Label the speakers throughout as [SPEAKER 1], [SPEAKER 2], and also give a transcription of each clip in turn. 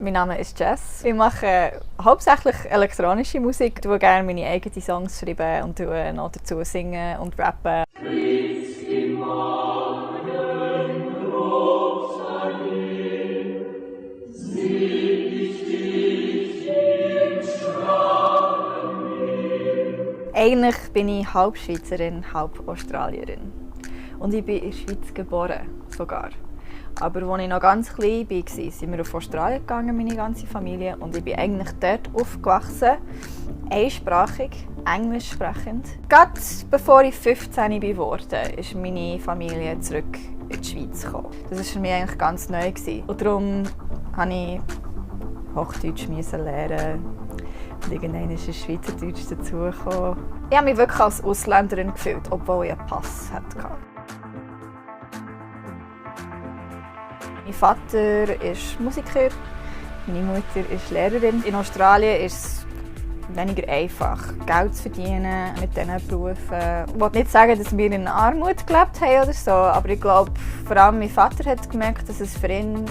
[SPEAKER 1] Mein Name ist Jess. Ich mache hauptsächlich elektronische Musik. Ich schreibe gerne meine eigenen Songs schreiben und noch dazu singen und rappen. Eigentlich bin ich halb Schweizerin, halb Australierin. Und ich bin in der Schweiz geboren, sogar. Aber als ich noch ganz klein war, sind wir auf Australien gegangen, meine ganze Familie. Und ich bin eigentlich dort aufgewachsen, einsprachig, englisch sprechend. Gerade bevor ich 15 wurde, ist meine Familie zurück in die Schweiz gekommen. Das war für mich eigentlich ganz neu. Und darum musste ich Hochdeutsch lernen. Und irgendwann ist ein Schweizerdeutsch dazugekommen. Ich habe mich wirklich als Ausländerin gefühlt, obwohl ich einen Pass hatte. Mein Vater ist Musiker, meine Mutter ist Lehrerin. In Australien ist es weniger einfach, Geld zu verdienen mit diesen Berufen. Ich will nicht sagen, dass wir in Armut gelebt haben oder so, aber ich glaube, vor allem mein Vater hat gemerkt, dass es für ihn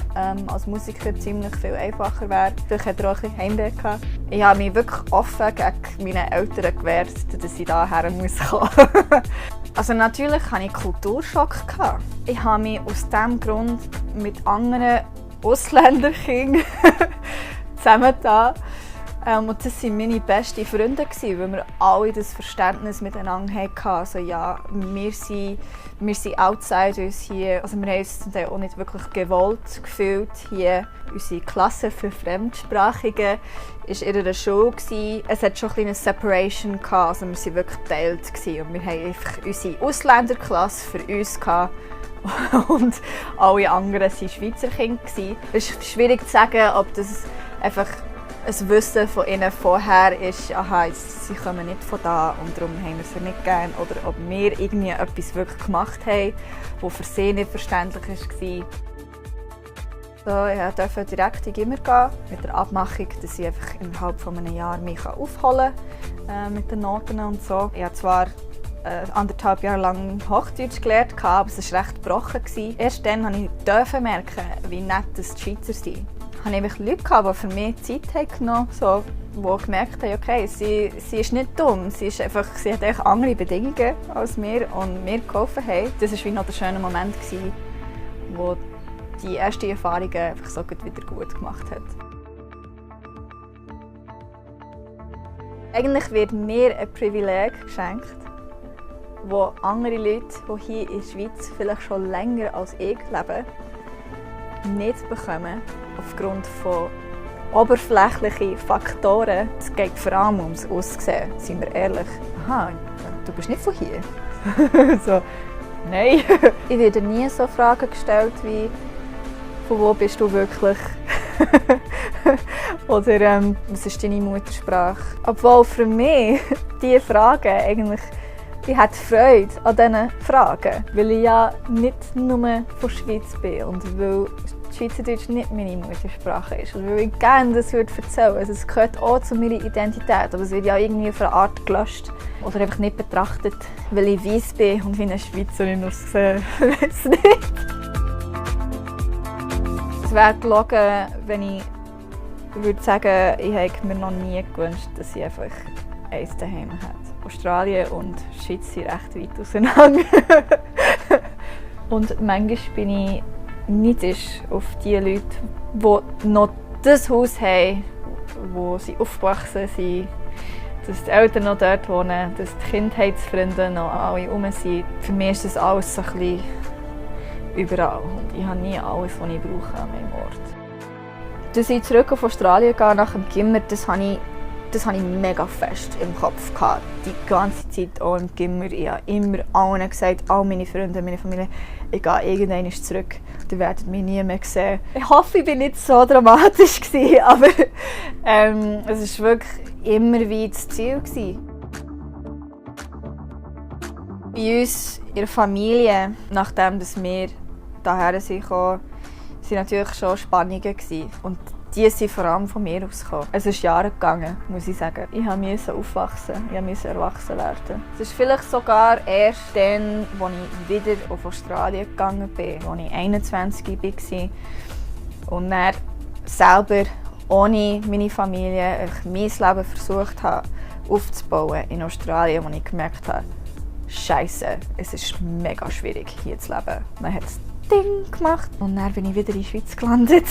[SPEAKER 1] als Musiker ziemlich viel einfacher wäre. Vielleicht hat er auch ein bisschen Heimweh gehabt. Ich habe mich wirklich offen gegen meine Eltern gewehrt, dass ich hierher kommen muss. Also natürlich hatte ich Kulturschock. Ich habe mich aus diesem Grund mit anderen Ausländerkindern zusammengetan. Und das waren meine besten Freunde, weil wir alle das Verständnis miteinander hatten. Also ja, wir sind Outsiders hier. Also wir haben uns zum Teil auch nicht wirklich gewollt gefühlt hier. Unsere Klasse für Fremdsprachige war in einer Schule. Es hat schon ein kleines Separation gehabt. Also wir waren wirklich geteilt. Und wir hatten einfach unsere Ausländerklasse für uns gehabt. Und alle anderen waren Schweizer Kinder. Es ist schwierig zu sagen, ob das einfach ein Wissen von ihnen vorher ist, aha, sie kommen nicht von da und darum haben wir sie nicht gern. Oder ob wir irgendwie etwas wirklich gemacht haben, das für sie nicht verständlich war. So, ich durfte direkt in Gimmer gehen, mit der Abmachung, dass ich einfach innerhalb von einem Jahr mich aufholen kann mit den Noten und so. Ich habe zwar 1,5 Jahre lang Hochdeutsch gelernt, aber es war recht gebrochen. Erst dann durfte ich merken, wie nett die Schweizer sind. Ich hatte einfach Leute, die für mich Zeit genommen haben, die gemerkt haben, okay, sie ist nicht dumm, sie hat einfach andere Bedingungen als wir und mir geholfen haben. Das war wie noch der schöne Moment, wo die ersten Erfahrungen einfach so wieder gut gemacht hat. Eigentlich wird mir ein Privileg geschenkt, wo andere Leute, die hier in der Schweiz vielleicht schon länger als ich leben, nicht bekommen, aufgrund von oberflächlichen Faktoren. Es geht vor allem ums Aussehen, seien wir ehrlich. Aha, du bist nicht von hier? So, nein. Ich werde nie so Fragen gestellt wie «Von wo bist du wirklich?» oder «Was ist deine Muttersprache?» Obwohl für mich diese Fragen eigentlich, ich hatte Freude an diesen Fragen, weil ich ja nicht nur von der Schweiz bin und weil Schweizerdeutsch nicht meine Muttersprache ist und weil ich gerne das erzählen würde. Also es gehört auch zu meiner Identität, aber es wird ja irgendwie auf eine Art gelöscht oder einfach nicht betrachtet, weil ich weiss bin und wie eine Schweizerin aussehe. Ich weiß nicht. Es wäre gelogen, wenn ich würde sagen, ich hätte mir noch nie gewünscht, dass ich einfach eins daheim hätte. Australien und die Schweiz sind recht weit auseinander. Und manchmal bin ich neidisch auf die Leute, die noch das Haus haben, wo sie aufgewachsen sind, dass die Eltern noch dort wohnen, dass die Kindheitsfreunde noch alle herum sind. Für mich ist das alles so ein bisschen überall. Und ich habe nie alles, was ich brauche an meinem Ort. Dass ich zurück auf Australien gehe nach dem Gimmer, das habe ich mega fest im Kopf gehabt. Die ganze Zeit auch im Gimmer. Ich habe immer allen gesagt, all meine Freunde, meine Familie, ich gehe irgendwann zurück. Ihr werdet mich nie mehr sehen. Ich hoffe, ich war nicht so dramatisch, aber es war wirklich immer wieder das Ziel. Bei uns in der Familie, nachdem wir hierher sind, waren natürlich schon Spannungen. Und die sind vor allem von mir ausgekommen. Es ist Jahre gegangen, muss ich sagen. Ich musste aufwachsen, ich musste erwachsen werden. Es ist vielleicht sogar erst dann, als ich wieder auf Australien gegangen bin, als ich 21 war und dann selber ohne meine Familie mein Leben versucht habe aufzubauen in Australien, wo ich gemerkt habe, Scheiße, es ist mega schwierig hier zu leben. Man hat das Ding gemacht und dann bin ich wieder in die Schweiz gelandet.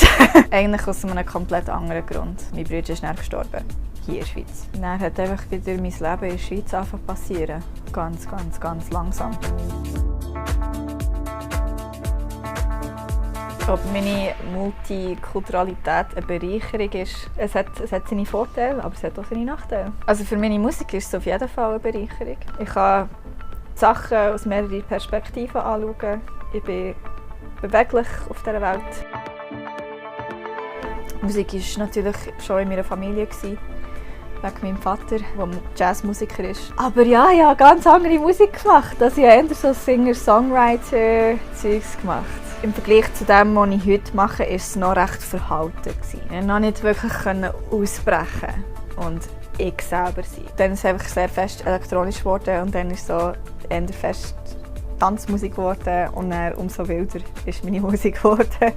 [SPEAKER 1] Eigentlich aus einem komplett anderen Grund. Mein Bruder ist dann gestorben, hier in der Schweiz. Dann hat einfach wieder mein Leben in der Schweiz angefangen zu passieren. Ganz, ganz, ganz langsam. Ob meine Multikulturalität eine Bereicherung ist, es hat seine Vorteile, aber es hat auch seine Nachteile. Also für meine Musik ist es auf jeden Fall eine Bereicherung. Ich kann die Sachen aus mehreren Perspektiven anschauen. Ich bin beweglich auf dieser Welt. Musik war natürlich schon in meiner Familie, wegen meinem Vater, der Jazzmusiker ist. Aber ja, ich habe ganz andere Musik gemacht. Also ich habe eher so Singer-Songwriter-Zeugs gemacht. Im Vergleich zu dem, was ich heute mache, war es noch recht verhalten. Ich konnte noch nicht wirklich ausbrechen und ich selber sein. Dann ist es einfach sehr fest elektronisch geworden und dann ist es so eher fest Tanzmusik geworden und dann umso wilder ist meine Musik geworden.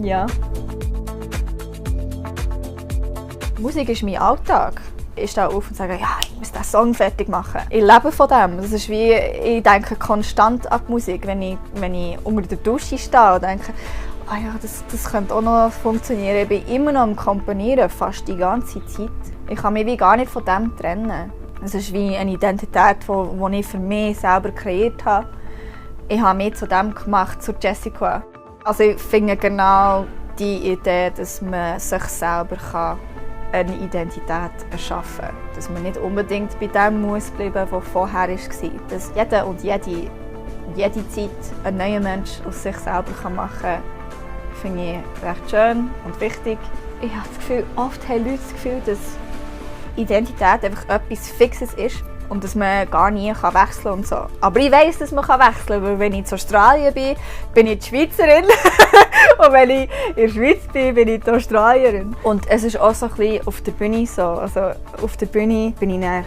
[SPEAKER 1] Ja. Musik ist mein Alltag. Ich stehe auf und sage, ja, ich muss diesen Song fertig machen. Ich lebe von dem. Das ist wie, ich denke konstant an die Musik. Wenn ich unter der Dusche stehe und denke, ah ja, das könnte auch noch funktionieren. Ich bin immer noch am Komponieren, fast die ganze Zeit. Ich kann mich wie gar nicht von dem trennen. Es ist wie eine Identität, die ich für mich selber kreiert habe. Ich habe mich zu dem gemacht, zu Jessica. Also ich finde genau die Idee, dass man sich selber eine Identität erschaffen kann. Dass man nicht unbedingt bei dem muss bleiben, was vorher war. Dass jeder und jede Zeit ein neuer Mensch aus sich selber machen kann, finde ich recht schön und wichtig. Ich habe das Gefühl, oft haben Leute das Gefühl, dass Identität einfach etwas Fixes ist und dass man gar nie wechseln kann und so. Aber ich weiss, dass man wechseln kann, weil wenn ich in Australien bin ich die Schweizerin. Und wenn ich in der Schweiz bin ich die Australierin. Und es ist auch so ein bisschen auf der Bühne so. Also auf der Bühne bin ich dann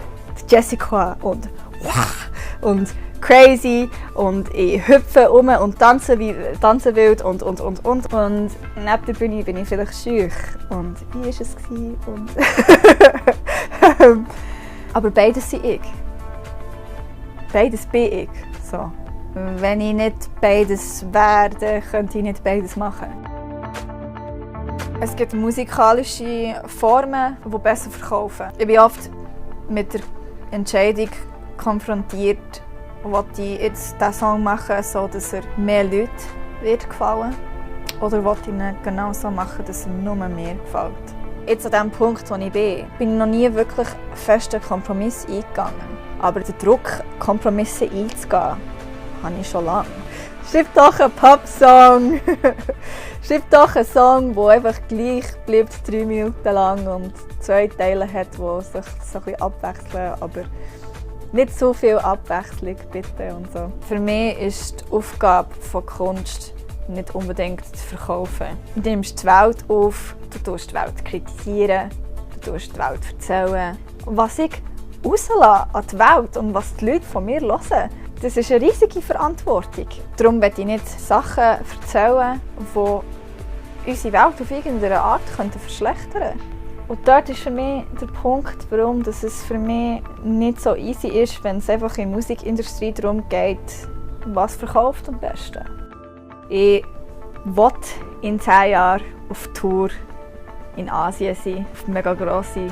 [SPEAKER 1] Jessica und crazy und ich hüpfe um und tanze wild und neben der Bühne bin ich vielleicht schüch und wie war es? Und aber beides bin ich. Beides bin ich. So. Wenn ich nicht beides wäre, dann könnte ich nicht beides machen. Es gibt musikalische Formen, die besser verkaufen. Ich bin oft mit der Entscheidung konfrontiert, will ich jetzt diesen Song machen, so dass er mehr Leuten wird gefallen, oder will ich ihn genau so machen, dass er nur mir gefällt. Jetzt an dem Punkt, wo ich bin ich noch nie wirklich festen Kompromiss eingegangen. Aber der Druck, Kompromisse einzugehen, habe ich schon lange. Schreib doch einen Pop-Song! Schreib doch einen Song, der einfach gleich bleibt 3 Minuten lang und 2 Teile hat, die sich so ein bisschen abwechseln, aber nicht so viel Abwechslung, bitte. Und so. Für mich ist die Aufgabe von Kunst nicht unbedingt zu verkaufen. Du nimmst die Welt auf, du tust die Welt kritisieren, du tust die Welt erzählen. Was ich rauslasse an die Welt und was die Leute von mir hören, das ist eine riesige Verantwortung. Darum will ich nicht Sachen erzählen, die unsere Welt auf irgendeine Art verschlechtern könnten. Und dort ist für mich der Punkt, warum es für mich nicht so easy ist, wenn es einfach in der Musikindustrie darum geht, was verkauft am besten. Ich will in 10 Jahren auf Tour in Asien sein, auf mega grosse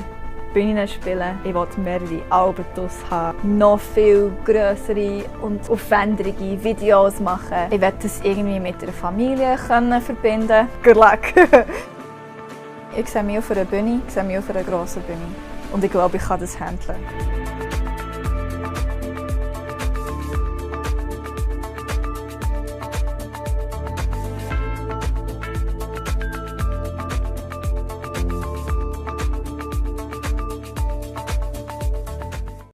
[SPEAKER 1] Bühnen spielen. Ich will mehrere Alben haben, noch viel grössere und aufwendigere Videos machen. Ich will das irgendwie mit einer Familie verbinden. Good luck! Ich sehe mich auf einer Bühne, ich sehe mich auf einer grossen Bühne. Und ich glaube, ich kann das handeln.